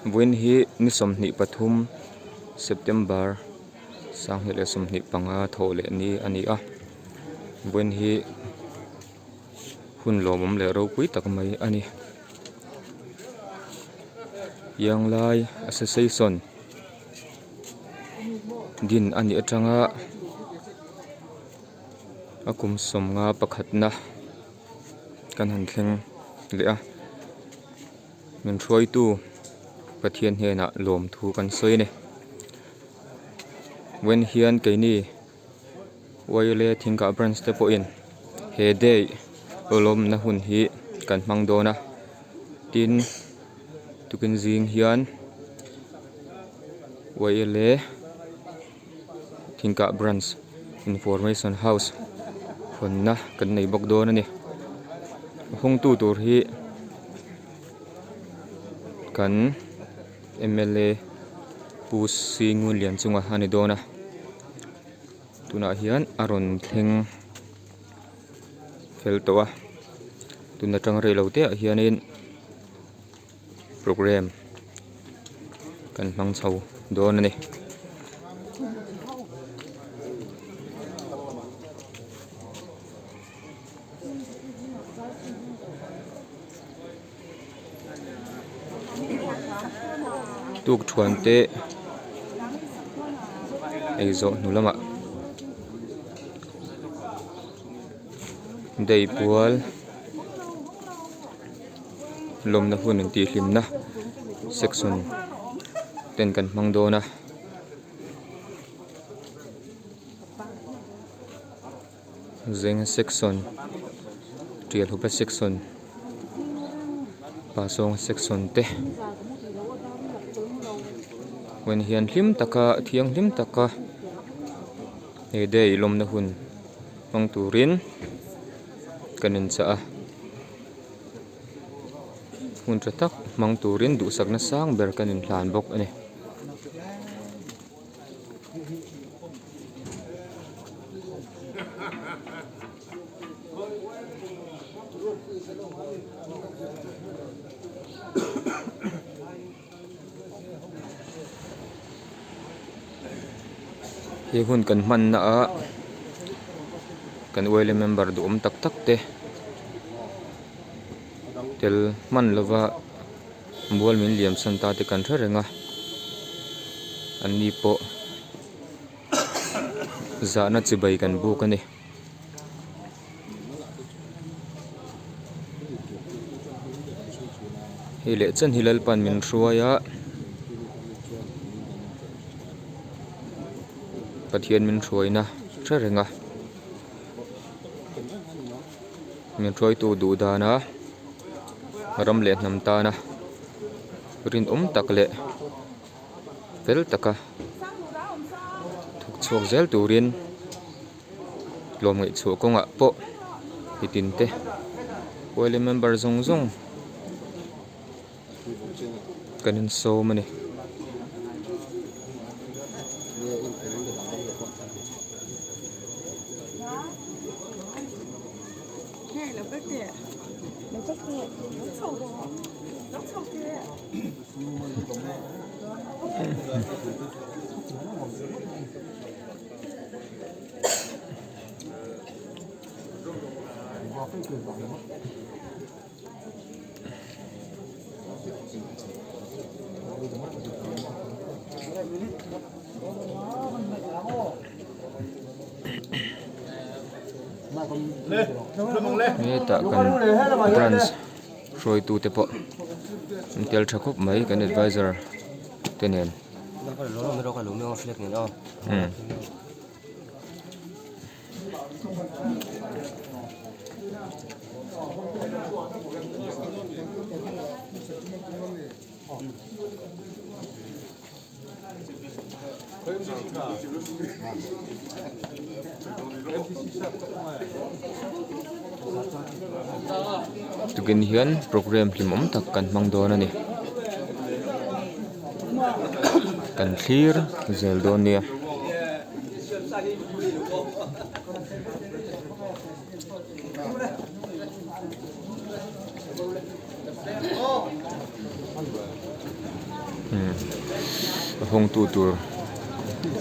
Vawiin hi ni 23 September 2025 thawh leh ni a ni a vawiin hi hun lawmawm leh ropui tak mai a ni Ianglai Association din a nih atanga a kum sawmnga pakhatna kan han thleng leh a min hruaitu Pathian hnenah lawmthu kan sawi a ni vawiin hian keini Wile Thingkah branch te pawhin he day lawmna hun hi kan hmang dawn a tin tukin zing hian Wile Thingkah branch information house hawnna kan nei bawk dawn a ni a hawngtu tur hi kan M_L_A Pu Singunlianchunga a ni dawn a tunah hian a rawn thleng fel tawh a tun atang rei lo te ah hianin programme kan hmang chho dawn a ni. Tukthuan te ei zawh hnu lamah deipual lawmna hun intihhlimna section ten kan hmang dawn a. Zeng section tial hupa section pasawng section te vawiin hian hlim taka thianghlim taka he day lawmna hun hmang turin kan inchah a hun tha tak hmang turin duhsakna sang ber kan inhlan bawk a ni. He hun kan hmanna ah kan yla member duhawm tak tak te tel hman lova Mual min liam san ta te kan hre reng a an ni pawh zahna chibai kan buk a ni. Hei leh chen hi Lalpan min hruai a Pathian min hruaina hre reng a min hruaitu duh dana. Ram leh hnam tana rinawm tak leh fel taka thawk chhuak zel turin tlawmngaih chhuah kawngah pawh mitin te yla member zawng zawng kan insawm a ni. Hetah kan branch hruaitu te pawh an tel tha khawp mai kan advisor te nen. Tukin hian programme hlimawm tak kan hmang dawn a ni kan thlir zel dawn nia. Umm a hawngtu tur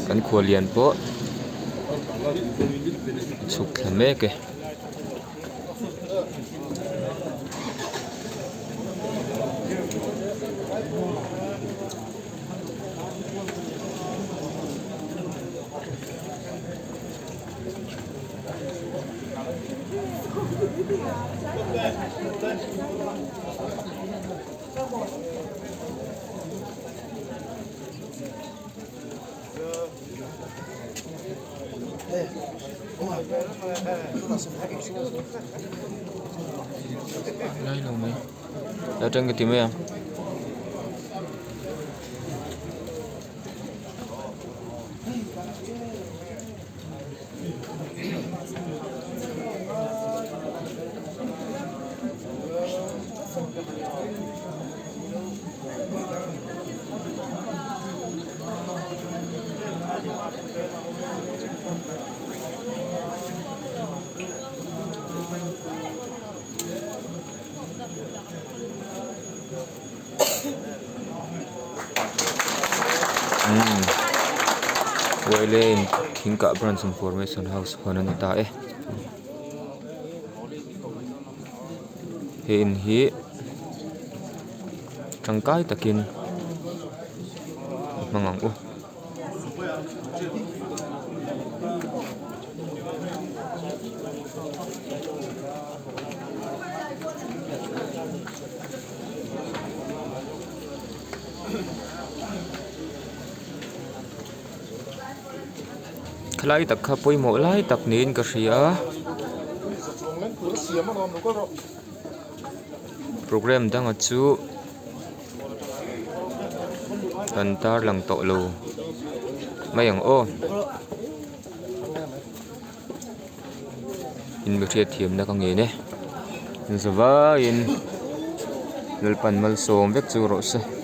kan khuallian pawh a chhuk thla mek e. Lai lo mai atang ka ti mai ang. Umm Wailen Thingkah Branch Information House hawn a ni ta e he in hi tangkai takin i hmang ang u. Khalai tak kha pawimawh lai tak niin ka hria a programme danga chu kan tarlang tawh lo mai ang aw in mi hriat thiamna ka ngen e zavaiin Lalpan malsawm vek chu rawh se.